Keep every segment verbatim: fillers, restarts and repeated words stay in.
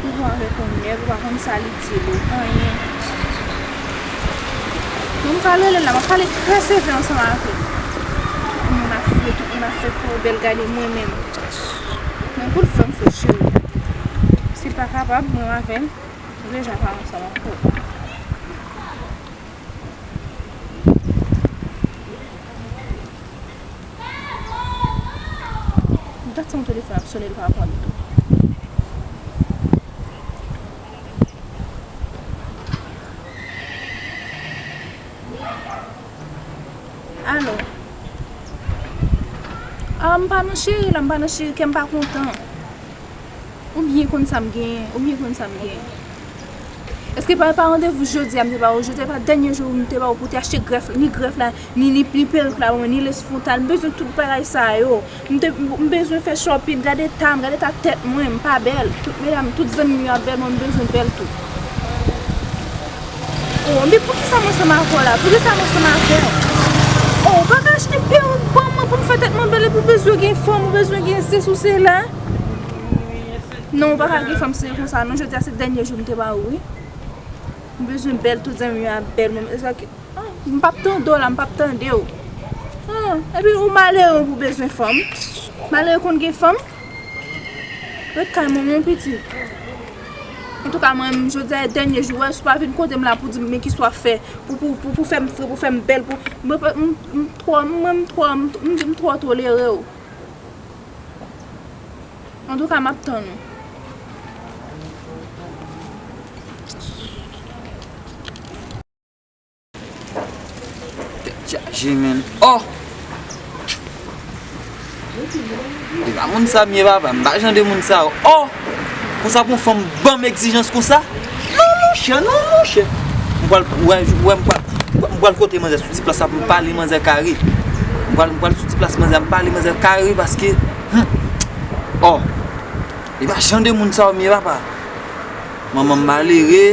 Ou pran avèk yon nèg, ou pa konn sa li di ou, anyen. Moun pral rele la, m ap pale trè sevè ansanm avè l. Moun ap fè tout, moun ap fè kò bèl gade mwen menm. Men pou l fè m fè cheri. Si l pa kapab, mwen avè l, nou deja pa ansanm ankò. Dat sa yon telefòn ap sonnen, li pa reponn tou. Alo. Ah, m pa nan cheri la, m pa nan cheri, kè m pa kontan. Ou byen konn sa m genyen, ou byen konn sa m genyen. Èske pa, pa randevou jodi a m te ba ou, jodi a pa dènye jou m te ba ou pou te achte grèf, ni grèf la, ni, ni, ni perik la, ni lès fwontal, m bezwen tout bagay sa yo. M te, m bezwen fè shopping, gade eta m, gade eta tèt mwen, m pa bèl. Tout medam, tout zanmi m yo ap bèl, mwen m bezwen bèl tou. Oh, men poukisa mwen ansanm avè w la? Poukisa mwen ansanm avè w? Oh, ou pa ka achte perik ban mwen pou m fè tèt mwen bèl epi w bezwen gen fanm, ou bezwen gen sesi ou sela? Non, ou pa ka gen fanm se konsa non, jodi a se dènye jou m te ba ou wi. M bezwen bèl, tout zanmi m yo ap bèl, mwen, e sa ki, ah, m p ap tande w la, m p ap tande w. Ah, epi ou malere pou bezwen fanm. Malere konn gen fanm. Ret kay mwen, mon pitit. Antouka, mwen, jodi a e dènye jou, wè, si w pa vin kote m la pou di m men kisa w ap fè, pou, pou, pou, pou fè m fre, pou fè m bèl, pou, mwen, m, m twò, mwen, m twò, m, m, m twò tolere w. Antouka, m ap tann ou. Tèt chaje, menn. Oh! E pa moun sa m ye, papa. M pa jan de moun sa yo. Oh! Konsa pou yon fanm ban m egzijans konsa? Non, monchè, non, monchè. M pral, wè, wè, m pral, m pral kote manzè sou ti plas la pou m pale manzè kare. M pral, m pral sou ti plas manzè, m pale manzè kare paske, hmm. Oh! E pa jan de moun sa yo m ye, papa. Manman m malere.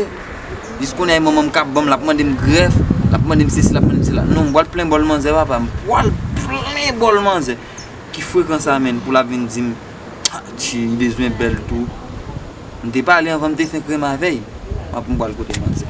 Jis kounye a, manman m k ap ban m, l ap mande m grèf, l ap mande m sesi, l ap mande m sela. Non, m pral plen bòl manzè, papa. M pral plen bòl manzè. Ki frekan sa, menn, pou l ap vin di m, ah, li bezwen bèl tou. M te pale anvan m te fenk renmen avè l. M ap, m pral kote manzè.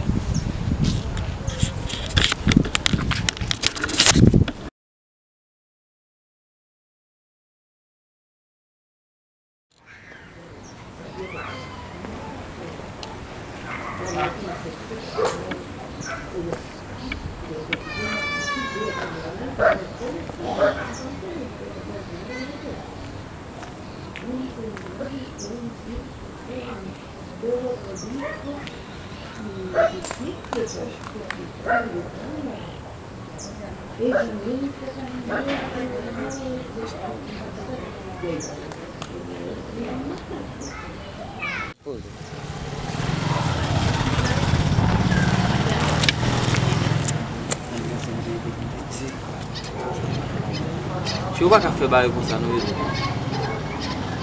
Che, ou pa ka fè bagay konsa non, bebe.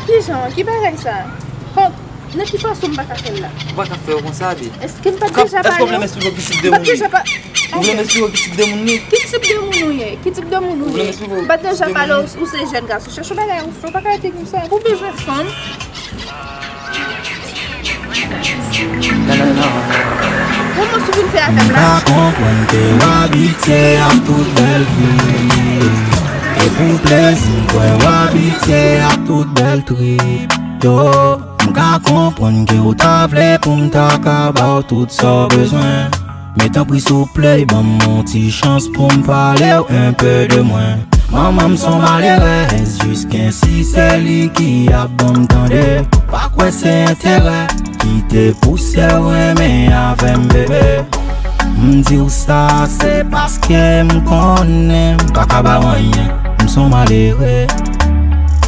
Kijan? Ki bagay sa? Kon, nan ki fason m pa ka fè l la? Ou pa ka fè yo konsa, bebe. Èske m pa t deja pale w? Èske w vle m eksplike w ki tip de moun li? M pa t deja pa... Ou vle m eksplike w ki tip de moun li? Ki tip de moun ou ye? Ki tip de moun ou ye? Ou vle m eksplike w ki tip de moun li? M pa t deja pale w, ou se jèn gason. Chèche yon bagay ou fè, ou pa ka rete konsa. Ou bezwen fanm? Ou mwen sou vin fè avè m la. M ka konprann ke w abitye ak tout bèl fi. E pou plezi, m kwè w abitye ak tout bèl trip. Yo, m ka konprann ke w ta vle pou m ta ka ba w tout sa w bezwen. Men tanpri souple, ban m yon ti chans pou m pale w enpe de mwen. Manman m s on malerèz, jiskensi se li ki ap ban m tande. Pa kwè se enterè ki te pouse w renmen avè m, bebe. M di w sa, se paske m konnen m pa ka ba w anyen. M s on malere.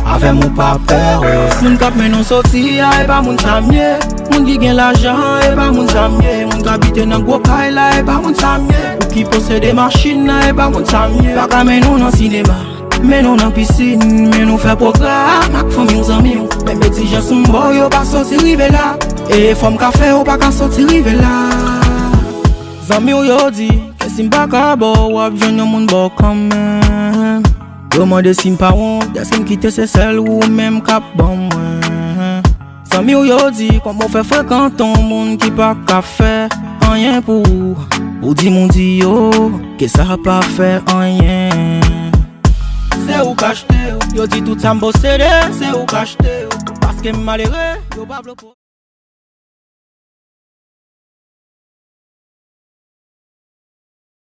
Avè m ou pa pè, wi. Moun k ap mennen w soti a, e pa moun sa m ye. Moun ki gen lajan an, e pa moun sa m ye. Moun k abite nan gwo kay la, e pa moun sa m ye. Ou ki posede machin nan, e pa moun sa m ye. Pa ka mennen w nan sinema. Mennen w nan pisin, mennen w fè pwogram ak fanmi w, zanmi w. Menm egzijans m ba w yo pa soti rive la. E efò m ka fè, ou pa ka soti rive la. Zanmi w yo di ke si m pa ka ba w, w ap jwenn yon moun ba w kanmenm. Yo mande si m pa wont dèske m kite se sèl ou menm k ap ban mwen. Zanmi w yo di kòman w fè frekante yon moun ki pa ka fè anyen pou ou. Ou di m ou di yo ke sa pa fè anyen. Se ou k achte yo. Yo di tout sa m posede, se ou k achte yo. Paske m malere, yo pa vle w.